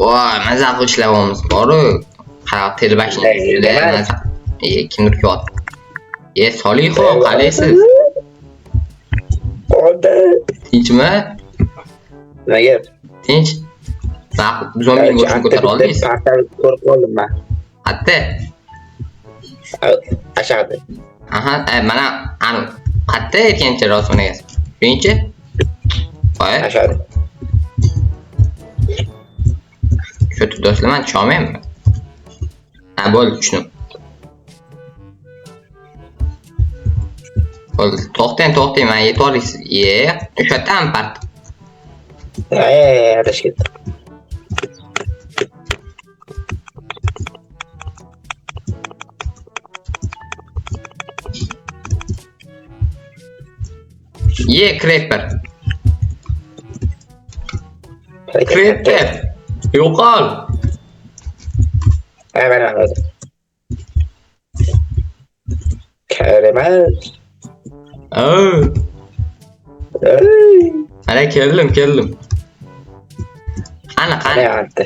Voy, maza qilib ishlayapmiz boru. Qarab telbashni ustida maza. Kimdir kelyapti. Solixov, qalaysiz? Oldi. Tinchmi? Nima gap? Tinch. Zombini go'shtini ko'tara oldingiz? Portal ko'rib qoldim man. Qatta? Aşağıda. Aha, mana anu qatta aytgancha rostini aytasiz. Birinchi? Voy, Aşağıda. shu do'stlar, man tusholmayapman. Ha, bo'ldi, tushundim. Bo'ldi, to'xtang, to'xtang, man yetib olasiz. O'sha yerdan part. Adashib ketdim. Creeper. Creeper. Yo'qol. Ha, mana mana. Karemal. Mana keldim, keldim. Qani, qani. Qani.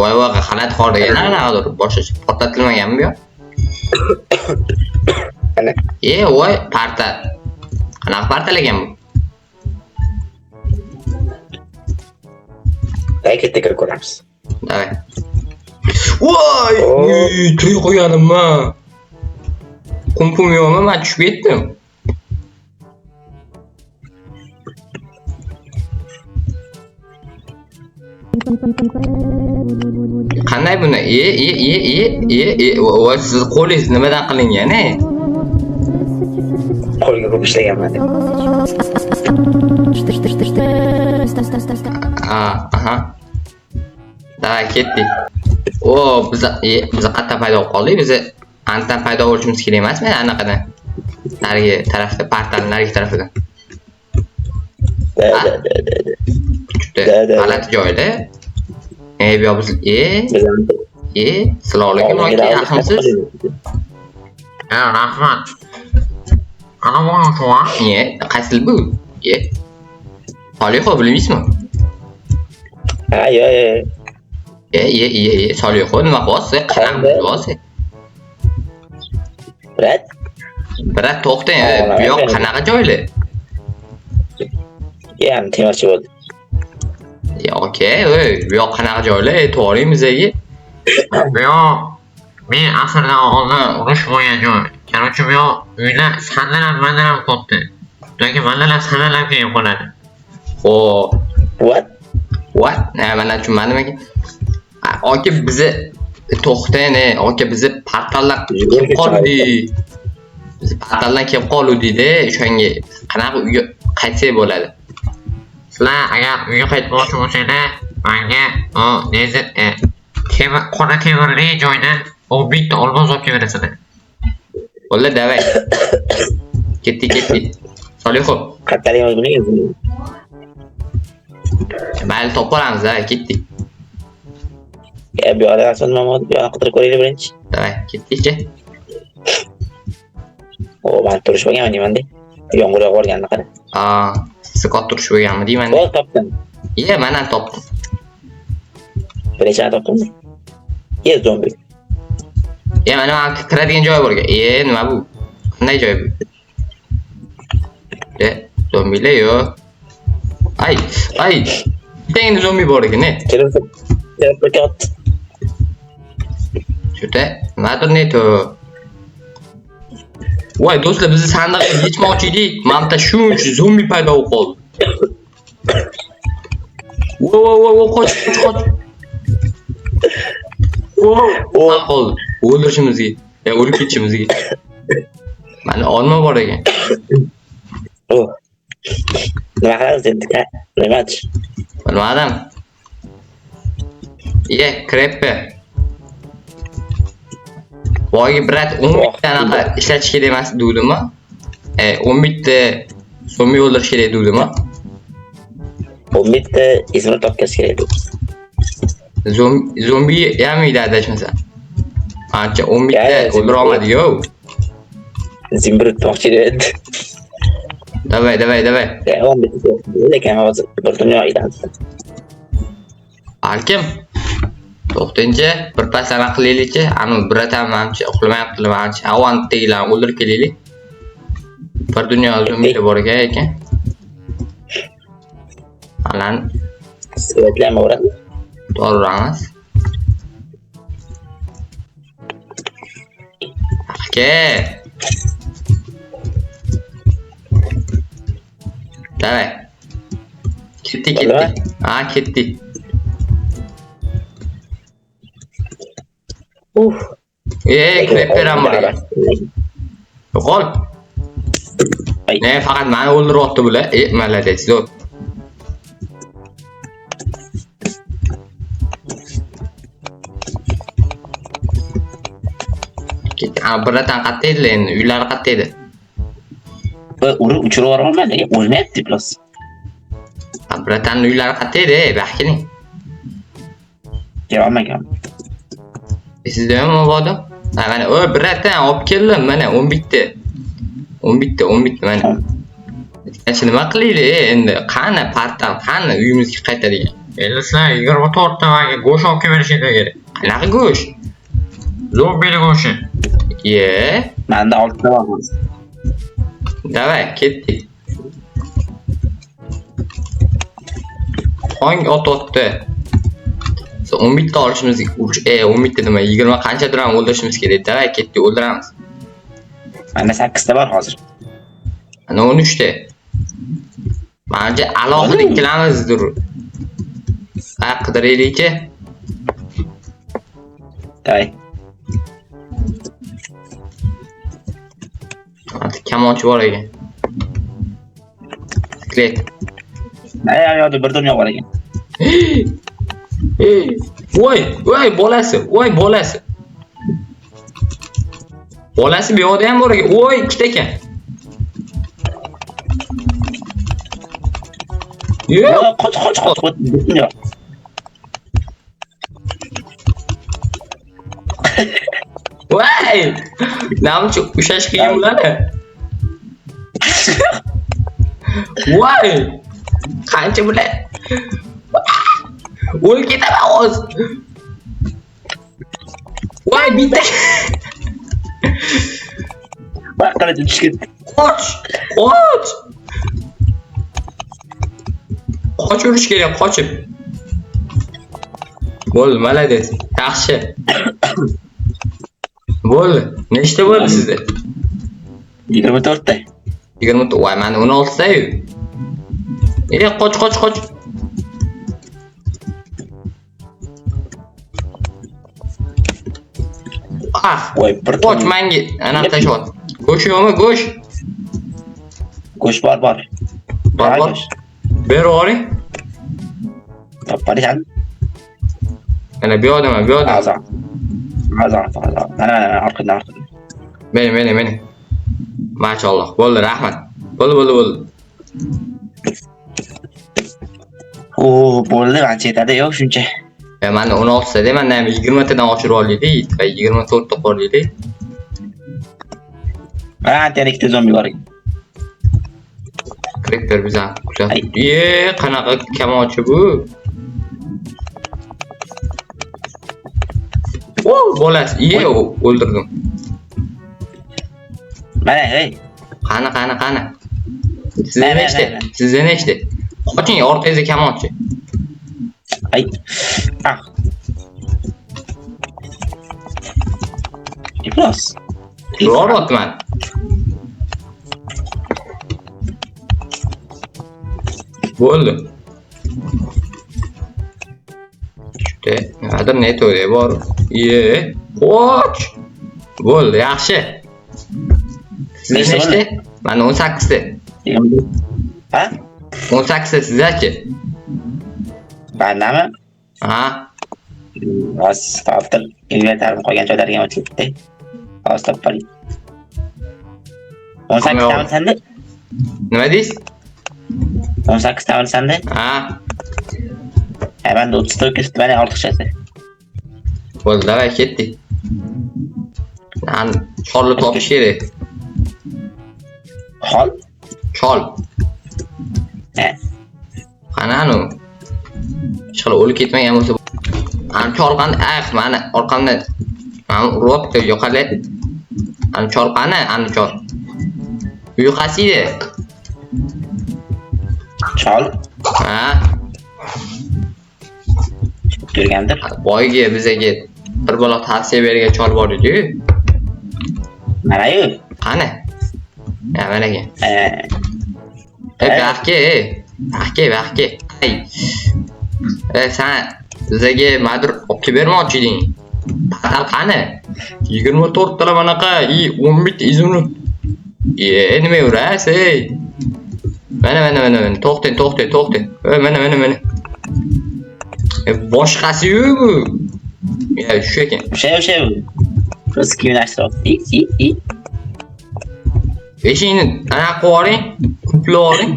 Voy, voy, g'alati xor degan qanaqadir boshqacha portlatilmaganmi bu yoq? Qani. Voy, parta. Qanaqa portal ekan bu? Day ketdi, kirib ko'ramiz. Davay. Voy, tirik qo'yganimmi? Qumpum yo'qmi? Men tushib ketdim. Qanday buni? Voy, siz qo'lingiz nimadan qilingan, e? Qo'lga ko'p ishlaganman. Aha. Davay, ketdik. O, biz biz qayerdan paydo bo'lib qoldik? Biz andan paydo bo'lishimiz kerak emasmi? Anaqadan. Narigi tarafda, portalning narigi tarafidan. Da da da da. Juda g'alati joyda. Bu yoq biz assalomu alaykum aka, yaxshimisiz? Rahmat. Qani bo'lyapti? Qaysi bu? Solixov bilmaysizmi? Ha, yo, yo. Solixov nima qilyapsiz? Qanaqa bo'lyapsiz? Brat. Brat, to'xtang, bu yoq qanaqa joylar? Ham temirchi bo'ldi. Okey, bu yoq qanaqa joylar? To'g'rimi aka? Bu yoq men asrdan oldin urush bo'lgan joy. Короче, bu yoq uylar sandan ham mandan ham katta. Yoki mandan ham sandan ham keyin qoladi. Xo'p. What? What? Mana tushunmadim aka. Aka, bizni to'xtang, aka, bizni portaldan kelib qoldik. Biz portaldan kelib qoldik-da, o'shanga qanaqa uyga qaytsak bo'ladi? Sizlar agar uyga qaytmoqchi bo'lsanglar, menga o nezir temir, qora temirli joydan 10 ta olmos olib kelib berasizlar. Bo'ldi, davay. Ketdik, ketdik. Solixov. Qayerdaligimizni bilmaymiz. Mayli, topib olamiz, davay, ketdik. Bu yoqda narsa nima bo'ldi? Bu yoqni qidirib ko'raylik birinchi. Davay, ketdikchi. O, men turish bo'lganman deyman-da. Yomg'ir yog'ib yuborganini qara. Siz katta turish bo'lganmi deyman. Bo'l, topdim. Men ham topdim. Birinchini topdimmi? Zombi. Mana bu kiradigan joy bor ekan. Nima bu? Qanday joy bu? Zombilar yo'q. Ay, ay. Bitta zombi bor ekan, ne? Kelib, kelib ketyapti. Juda nimadir ne to? Voy, do'stlar, bizni sandiqqa yechmoqchi edik. Mana bitta shuncha zombi paydo bo'lib qoldi. Voy, voy, voy, voy, qoch, qoch, qoch. Voy, qoldi. O'ldirishimizga, o'lib ketishimizga. Mana olma bor ekan. Nima qilamiz endi? Nimachi? Bilmadim. Creeper. Voyga, brat, 10 ta anaqa ishlatish kerak emas degdimi? 10 ta zombi o'ldirish kerak degdimi? 10 ta izmir topkash kerak dedi. Zombi ham edi adashmasam. Ancha 10 ta o'ldira olmadik-ku. Zimbrut demoqchi edi. Davay, davay, davay. 10 ta lekin hozir bir dunyo aylandi. Balkim to'xtingchi, bir pas anaqa qilaylikchi. Anu bratan manimcha uxlamayaptilar manimcha. Avantagilarni o'ldirib kelaylik. Bir dunyo zombilar bor ekan. Alan Skeletlarmi o'radi? to'g'riramiz. Aka. Давай. Ketdik, ketdik. Ha, ketdik. Uf. Creeper ham bor ekan. Yo'qol. Ay. Ne, faqat meni o'ldiryapti bular. Молодец, zo'r. Ketdi. Ha, biratan qayerda edilar endi? Uylari qayerda edi? Urib uchirib yubora olmadi, o'lmayapti plos. Ha, bratanning uylari qayerda edi? Bu yoqqa keling. Kelolmagan. Sizda ham mabodo? Ha, mana, o, bratan olib keldim, mana 11 ta. 11 ta, 11 ta mana. Aytgancha nima qilaylik endi? Qani portal, qani uyimizga qaytadigan? Endi sizlar 24 ta menga go'sht olib kelib berishinglar kerak. Qanaqa go'sht? Zombini go'shti. Ye. Menda 6 ta bor. Давай, ketdik. Tong ototdi. Biz 11 ta olishimiz, 11 ta nima, 20 qanchadir ham o'ldirishimiz kerak. Давай, ketdik, o'ldiramiz. Menda 8 ta bor hozir. Ana 13 ta. Manimcha alohida ikkilamizdir. Ha, qidiraylikchi. Давай. Hadi kamonchi bor ekan. Skelet. Mana yoqda bir dunyo bor ekan. Ey, voy, voy bolasi, voy bolasi. Bolasi bu yoqda ham bor ekan. Voy, ikkita ekan. Yo'q, Qoch, qoch, qoch, qoch, bir dunyo. Voy! Namchi ushash qiyin bo'ladi. Voy! Qancha bular? O'lib ketaman hozir. Voy, bitta. Bak, qara, tushib ketdi. Qoch! Qoch! Qochib yurish kerak, qochib. Bo'ldi, молодец. Yaxshi. Bo'ldi. Nechta bo'ldi sizda? 24 ta. 24. Voy, meni 16 ta-yu. Qoch, qoch, qoch. Ah, Voy, bir qoch ton. menga anaqa tashlayapti. Go'sht yo'qmi, go'sht? Go'sht bor, bor. Bor, bor. Go'sht. Ber oling. Topib berasan. Mana bu yoqdaman, bu yoqda. Azon. Azon, azon. Mana, mana, mana, orqadan, orqadan. Meni, meni, meni. Mashalloh. Bo'ldi, rahmat. Bo'ldi, bo'ldi, bo'ldi. O, bo'ldi, ancha yetadi, yo'q shuncha. Mana 16 ta, mana ham 20 tadan oshirib olaylik, va 24 ta qo'yaylik. Ha, yana ikkita zombi bor ekan. Creeper bizani kuzatib. Ay. Ye, qanaqa kamonchi bu? O, bolasi, ye, o'ldirdim. Mana, ey. Qani, qani, qani. Sizda Mana, nechta? mana. Sizda nechta? Qoching, orqangizda kamonchi. Ay. Ah. Iflos. Uryapman. Bo'ldi. Juda nimadir ne to'ydi bor. Ye, qoch. Bo'ldi, yaxshi. Sizda Nechta nechta? bo'ldi? Mana 18 ta. Ha? 18 ta sizdachi? Bandami? Ha. Hozir topdim. Inventarim qolgan joylariga o'tib ketdi. Hozir topib oling. 18 tami senda? Nima deysiz? 18 tami senda? Ha. Ha, menda 34 ketibdi, mana ortiqchasi. Bo'ldi, davay ketdik. Lan cholni topish kerak. Xol? Chol. Ha. Qani anu? Ishqilib o'lib ketmagan bo'lsa Ana cholqani, mana orqamdan. Mana uryapti, yo'qolay. Ana cholqani, ana chol. Uy qaysi edi? Chol. Ha, Yurgandir. Boyga bizaga bir balo tavsiya bergan chol bor edi-yu. Mana-yu. Qani? Ya, mana ekan. E, Baxtga, baxtga, baxtga. Ay. Sen bizaga nimadir olib kelib bermoqchi eding. Portal qani? 24 tala manaqa, i 11 ta изумруд. Nima urasiz, ey? Mana, mana, mana, mana. To'xtang, to'xtang, to'xtang. Mana, mana, mana. Boshqasi yo'q bu. Ya, shu ekan. O'sha, o'sha. Просто kiyimlashtirib. I, i, i. Eshikni anaqa qilib yuboring, quplab yuboring.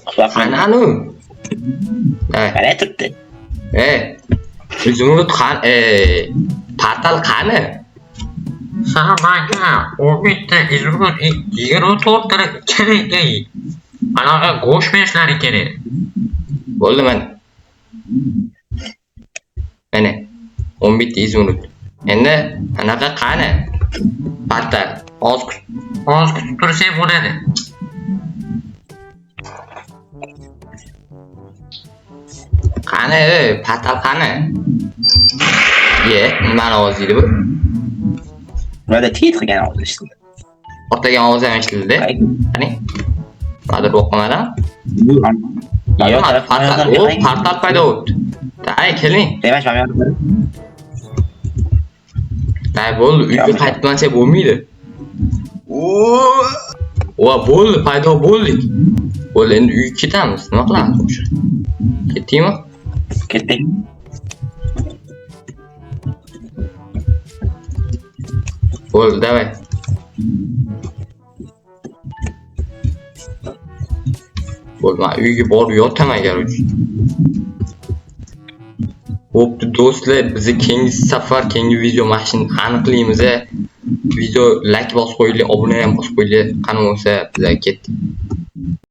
Quloq Qani anu? Mana turibdi. Izumrud qani? Portal qani? Sana manga 11 ta изумруд, 24 ta kerak ey. Anaqa go'sht berishlari kerak. Bo'ldi mana. Mana 11 ta изумруд. Endi anaqa qani? Portal. Hozir kut. Hozir kutib tursak bo'ladi. Qani, portal qani? Ye, nimani ovozi edi bu? Nimada tit qilgan ovoz eshitildi. Portlagan ovoz ham eshitildi. Qani? Nimadir bo'lib qolmadimi? Yo'q, taraf Portal, o, portal paydo bo'libdi. Day, keling. Demak, mana bu yoqda. Day, bo'ldi, uyga qaytmasak bo'lmaydi. Va bo'ldi, paydo bo'ldik. Bo'ldi, endi uyga ketamiz. Nima qilamiz o'sha? Ketdikmi? Ketdik. Bo'ldi, davay. Bo'ldi, men uyga borib yotaman, короче. Bo'pti do'stlar, bizni keyingi safar, keyingi video mana shuni aniqlaymiz. Video like bosib qo'yinglar, obuna ham bosib qo'yinglar. Qani bo'lsa, bizlar ketdik.